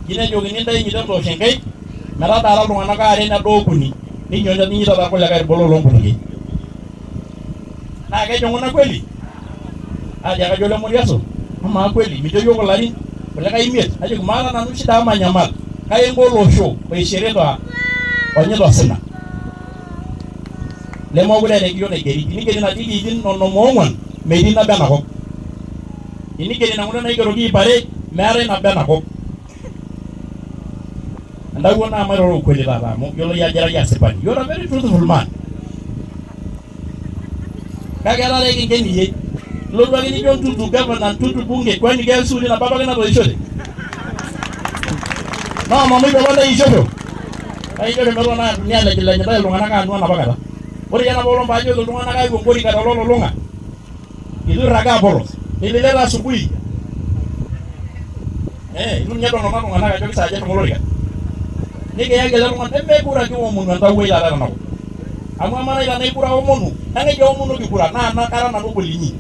Kinejokini ntae enyito entoosh Enkai metadaata iltung'anak aare nedoo okuni ninyoita ninyitata irkulikae irboloo loonkutukie. Naa kejing'una kweli? Naatiaka ajo ole Moriaso, amaa kweli mijo iyiook ilarin kulikae imiet? Najoki maata nanu shida amu manyamal kake inko olosho oishirita onyita osina lemeekure eeta enkiyio naigeri. Tinigeri inatii nkiitin onom oong'uan metii nabo enakop. Tinigeri nena ng'ole naigeroki iip are meetae nabo enakop. Entawuo naa mairoro ukweli taata amu iyiolo iyie ajo ira iyie asipani. You are a very truthful man. Kake etaa taa ekinken iyie. Ilotu ake nijo Ntutu gavana, Ntutu bunge, kwani keesuuni nabo apake natoishote? Naa mama ijo apa ntaishosho. Kake ijo metotona atoni alejilej intae iltung'anak anu enapa kata. Ore iyie enapa olong paajoki iltung'anak ayau enkorika tololulung'a, itu irragaa polos. Nilileta asubuhi. Eh, itu ninye edol nena tung'anak ajo kisaaja eshomo olorika. Nikiyaki ele tung'ani nemekure kiomonu entawuoi taata tenakop. Amu amaa nai tenaa ikura aomonu, kang'ae ijo aomonoki kura naa na kara nanu obo linyi.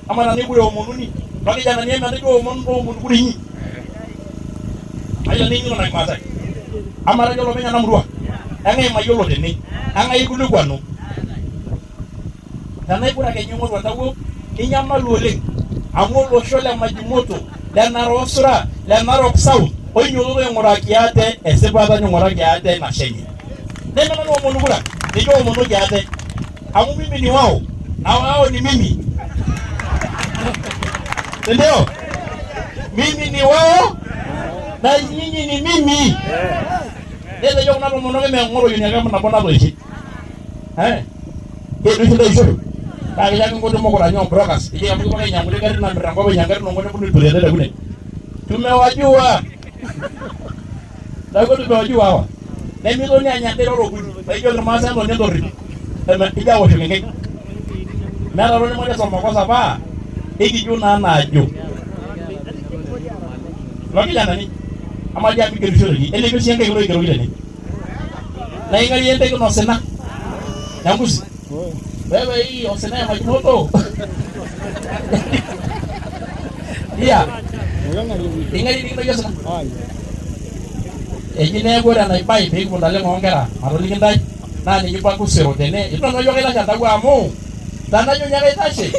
Amaa tenaa ikura eomonuni, lorkijanani eme nai duo oomon oomonu kura inyi. Ajo tenaa inyino ina kimaasai. Amaa ara iyie olopeny ena murua, eng'ae mayiolo tene, eng'ae aikilikuanu. Tenaa ikura kenya ing'oru entawuo, ninyamalu oleng amu olosho le Majimoto, le Narok Sura, le Narok South oinyototo aing'uraki ate esipata ning'uraki ate enashe enye. Neme nanu oomonu kura, ninche oomonoki ate amu mimi ni wao na wao ni mimi. Si ndio? Mimi ni wao na nyinyi ni mimi. Netejo kuna tomonok emeng'oroyoni ake nabo natoishe. Eh? Kedu oshi ntaishoyo. Naa kiyaki nkuti mukurani oo brokers. Ijo amu kipuo ainyang'u nkuti garrin naamir tenkop ainyang'u ngarrin oonkuti neponu aiputie te kune. Tumewajua. Neeku tumewajua hawa. Nemitoni anya endaa irara okuni. Paijo irmaasai entoni entorrip. Ijo aoshoki enkaik. Meeta oltung'ani makosa paa ekijo naa naajo. Ilo kijanani amaa dii amu igerishoteki elepie sii enkaik loigeroki tene. Na ing'arie enteke ino osina. Nyangusi. Wewe hii osina ya maji moto. Iya. Ing'arie nikintoki osina. Eji neeku ore enaibai pee kipuo ntaleng'o oonkera matoliki intae naa ninye ibaku sero tene. Itu nanu ajo kaitashe entawuo amu tenajo ninye kaitashe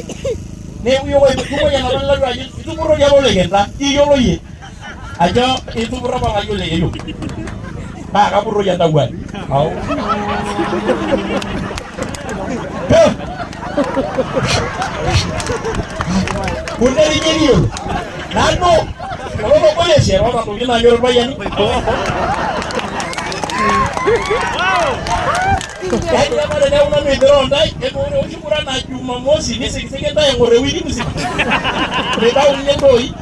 neeku iyiok oitumoki anoto nilaru ajo itupurroki apa olekenta iyiolo iyie. Ajo itupurro apa olayioni le yeyio. Paa kapurroki entawuo ai. Au. Peu. Kunde ninye niyiolo. Nanu kulo logolesie oota ntokitin naanyor irpayiani. Yaani apa teneeku nanu aitero ntae, ore oshi kura naa Jumamosi nisikisiki ntae aing'or ewiki musima. Mitau ninye ntooi.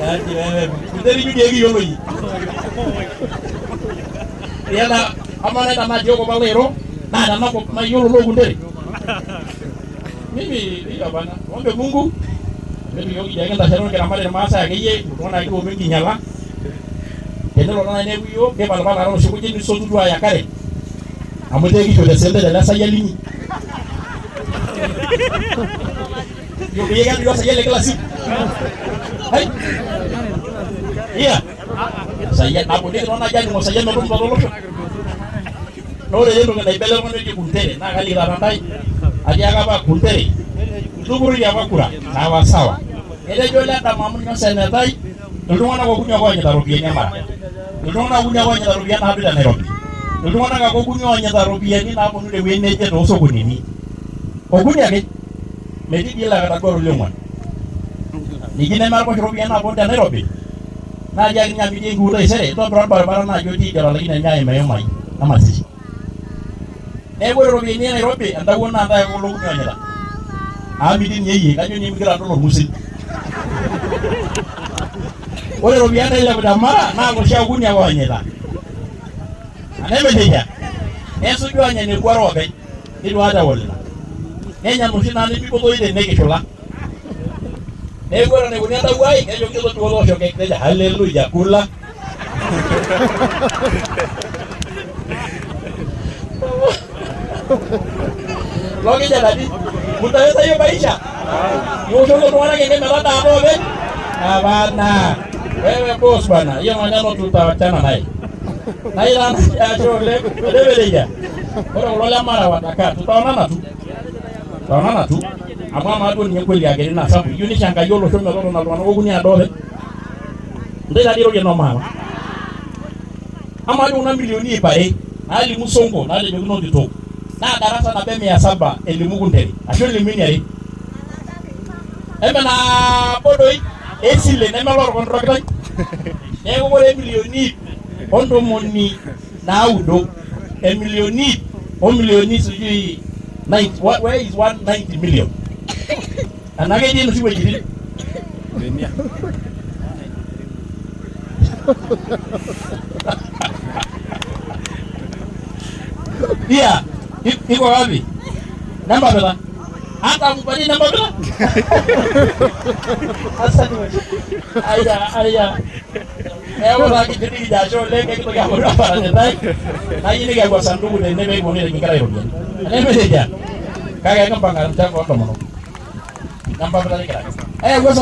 Yaani wewe, kunde dii ekiyiolo iyie. Iyata amaa nai tenaa tiokop alo airo naa tenakop mayiolo loo kundere. Mimi hiyo hapana. Tuombe Mungu metu yiok idiake ntashe tonkiramat irmaasai akeyie iltung'anak ake omi enkinyala. Tenelo nai neeku yiok kipalipala ake noshi kujit nisotutu aaya kare amu itaa ekishote esente tele sayia linyi. Iyiok keeta yiok osayian le kila siku. Hai. Iya. Osayian nabo nikiton naaji aning osayian metumuta tolosho. Naa ore entoki naiba ele tung'ani oji Kuntere naa kaliki taata ntae atiaka apa Kuntere itupurroyie apa kura sawa sawa. Etejo ole Adam amu ninye osenetai iltung'anak okuni ake oonyita iropiyiani emara. Iltung'anak okuni ake oonyita iropiyiani naadu te Nairobi. Iltung'anak ake okuni oonyita iropiyiani naaponu tewueji neje toosokonini. Okuni ake. Metii dii laa ketaguara oliong'uan. Nijo nemeeta oshi iropiyiani naaponu te Nairobi naa tiaki ninye amu itii enkiu taisere ntobira olbaribara naaji otii idia otalakine ninye aim eimai emasishi. Neeku ore iropiyiani e Nairobi entawuo naa ntae ake kulo okuni oonyita. Amu mitii ninye iyie kajo ninye migira adol orng'usil. Ore iropiyiani nailepu te Mara naa loshi okuni ake oonyita. Anaa nejia? Nesuju aanya enekuara openy neitu aikata ewol ina. Nenya inoshi naa nemeipotoyu tene kishula. Neeku ore enaikuni entawuo ai kejoki tobiko toosho kek nejo haleluya kula. Lokijanani, mtaweza hiyo maisha? Iwoshoki iltung'anak ene metadaa oopeny? Hapana. Wewe boss bwana, hiyo maneno tutawachana naye. Na ila ashe oleng, enemelejia. Ore kulo le Mara wataka, tutaonana tu. Tutaonana tu. Amu amaa duo ninye kweli akili naa sapuk. Iyieu nisho Enkai olosho metotona iltung'anak okuni aa oopeny. Ntae taadii irorie noo maama. Amaa duo kuna milioni ip are naalimu Sonko naatejokino orkitok naa darasa nabo e mia saba elimu Kuntere ashu elimu ine are. Eme nabo doi esile neme olorkontraktai. Neeku ore emilioni ip ontomoni naudo emilioni ip omilioni sijui 90, where is 190 million? Anaa ketii enoshi wuejitin? Iya, iko wapi? Namba pita. Hata mpatie namba pita. Asante. Aya, aya. Neeku taa kijo nikijo ashe oleng ekitoki aponu aparan intae. Nayieu nikiyau osanduku tene pee kiponu aitayu inkera iropiyiani. Eneme nejia? Kake ekimpang mchango oontomonok. Namba pita nikira. Eyau osanduku.